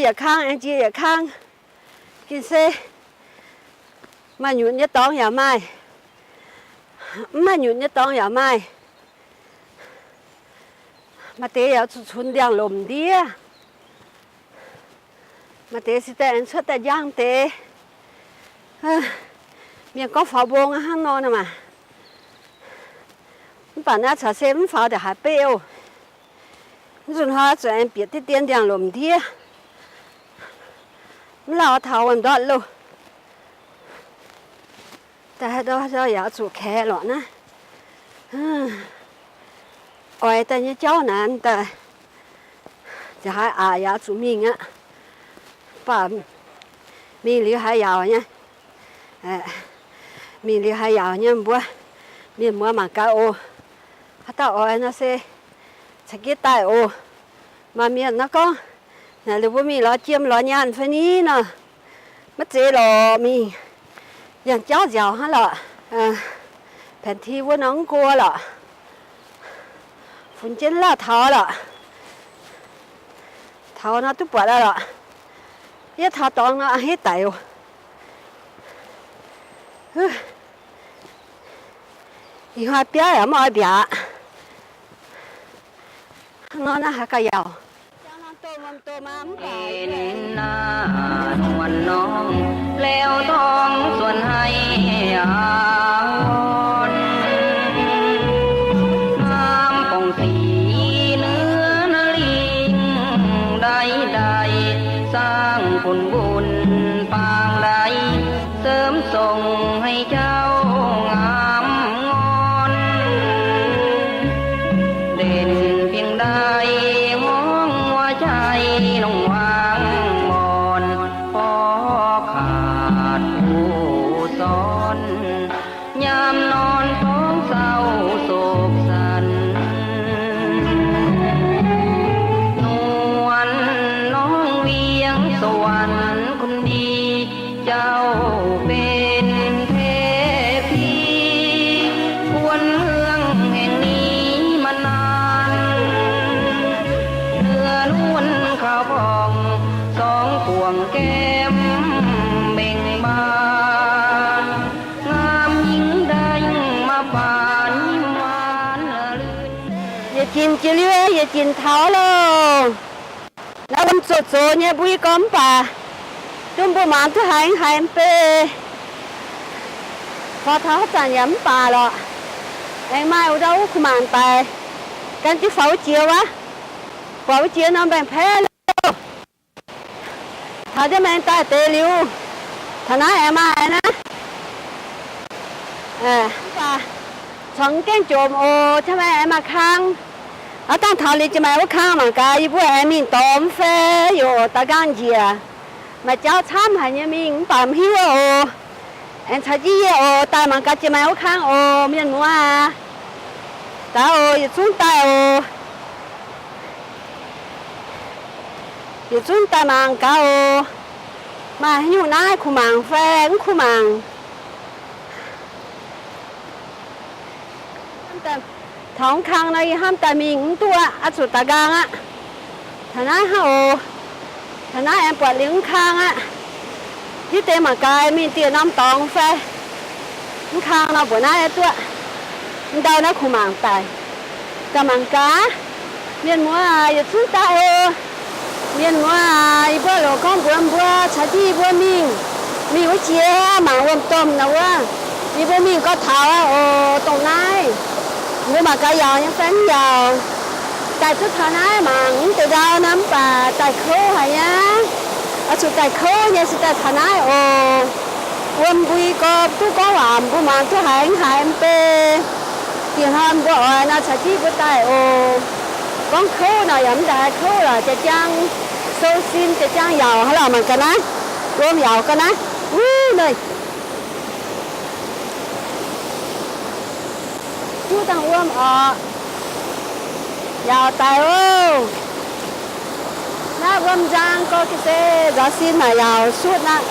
yietc kang, aengx jiex yietc kang. Gin se maaih nyutc nyei dorngx yaac maaih, mv maaih nyutc nyei dorngx yaac maaih. Maaih deix yaac zuqc cunx ndiangx-lomc ndiev. Maaih deix se daaih aengx cuotv daaih njang deix. Mienh gorngv faaux mbong hnangv nor maah. Mv baac naaiv caux se mv faaux ndongc haaix beiv oc. Mv zuqc hnoi zuqc aengx bieqc diqv dien ndiangx-lomc ndiev. Mv lauh taux wuov ndortv loh. Daaih haaix ndau yaac zuqc kaex lorqc naaiv. Oix daaih nyei jauv naaic daaih, nzauh haaix aqc yaac zuqc mingh aqv. Mv baac mingh liuz haaix yaauc nyei, mingh liuz haaix yaauc nyei mbuo mienh muoz mangc gaax oc. Haaix dauh oix nor se caux jienv daaih oc. Maaih mienh nor gorngv, naaic liuz mbuo mingh lorz jiem lorz nyaanh fai ni nor, maiv zeiz lorqc, mingh yangh jauv nziaauc hnangv lorqc. แผนที่ wuov nor mv go lorqc. Funx jienv lauh taux lorqc. Taux nor duqv buatc aqv lorqc. Yie taux dorngx nor a'hneiv daic oc. Ih hnoi biauv yaac mv oix mbiaauc. Hnangv nor naaiv haaix gauh yaauc. Ih naaiv nuonh norm laauv dorngx zuonx haic aqv. Hnamv borngc sic เหนือ นาริ่ง daic daic, สร้างผลบุญ ปางใด sớm sông ให้เจ้างามงอน เด่นเพียงใด ห้องหัวใจน้องวางหมอน เพราะขาดผู้สอน ยามนอนท้องเศร้าโศกสัน นวลน้องเวียงสวรรค์คนดี เจ้าเป็นเทพี ควรเมืองแห่งนี้มานาน เนื้อนวลขาวผ่อง สองข่วงแก้มเบ่งบาน งามยิ่งได้มาปานยิ้มหวานละลื่น Yietc ginc jiex liuz, yietc ginc taux loh. Naaiv wuom zoqc zox nyei mbuo i gorn mv baac, duqv mbuo mangc duqv haiz haiz mv bei. Faaux taux haaix zanc yaac mv baac lorqc. Aengx maaih wuov dauh wuov kuh mangc daic, gan jienv faaux wuov jiex wuov, buatc wuov jiex norm mbaengx-paeqv loh. Taux jienv maengx daaih deix liuz, taux naaiv aengx maaih naaiv. Mv baac corc mv gaengh jomc oc, taux maengx aengx maaih kang. Aav dangh taux liuz jiex maengx wuov kang mangc gaax, yie mbuo aengx mingh dormx fai yaac daux nqaang njiec. Maaih jauv camv haic nyei mingh mv baac mv hiuv oc. Aengx caux jienv yie oc, daaih mangc gaax jiex maengx wuov kang oc, mienh muoz aac. Daaih oc, yietc zungv daaih oc. Yietc zungv daaih mangc gaax oc. Maaih haaix nyungc naaiv kuh mangc fai mv kuh mangc? Taux wuov kang nor yie hnamv daaih mingh mv duqv aqv, oix zuqc daux nqaang aqv. Taux naaiv hnangv oc. Taux naaiv aengx buatc liuz wuov kang aqv. Hitv deix mangc gaax mingh dieh norm dorngx fai wuov kang nor mbuoqc naaiv duqv. Ndau naaiv kuh mangc daic. Daaih mangc gaax. Mienh muoz aac, yietc zungv daaih oc. Mienh muoz aac, yie mbuo loc gorngv mbuox mbuo caux jienv yie mbuo mingh, mingh wuov jiex mangc wuom-domh nor wuov, yie mbuo mingh gorx taux oc, dongh naaiv. Mbuo mangc gaax yaauc nyei fai mv yaauc. Daaih duqv taux naaiv mangc mv deix ndau nor mv baac daaih kouv haic nyei. Oix zuqc daaih kouv nyei se daaih taux naaiv oc. Wuom mbuo i gorn duqv gorngv waac mbuo muangx duqv haiz mv haiz mv bei. Diex hnoi mbuo oix nor caux jienv mbuo daaih oc. Gorngv kouv nor yaac mv daaih kouv lorqc, jaa-jang sou sin, jaa-jang yaauc hnangv lorqc. Mangc gaax naaiv, wuom yaauc ga'naaiv. Wuov, naaiv juv dangh wuom oc. Yaauc daic oc. Naaiv wuom nzang gorx ga'sie nzaux sin naaic yaauc sutv aqv.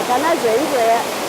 Gaax naaiv nzueic nzueic aqv.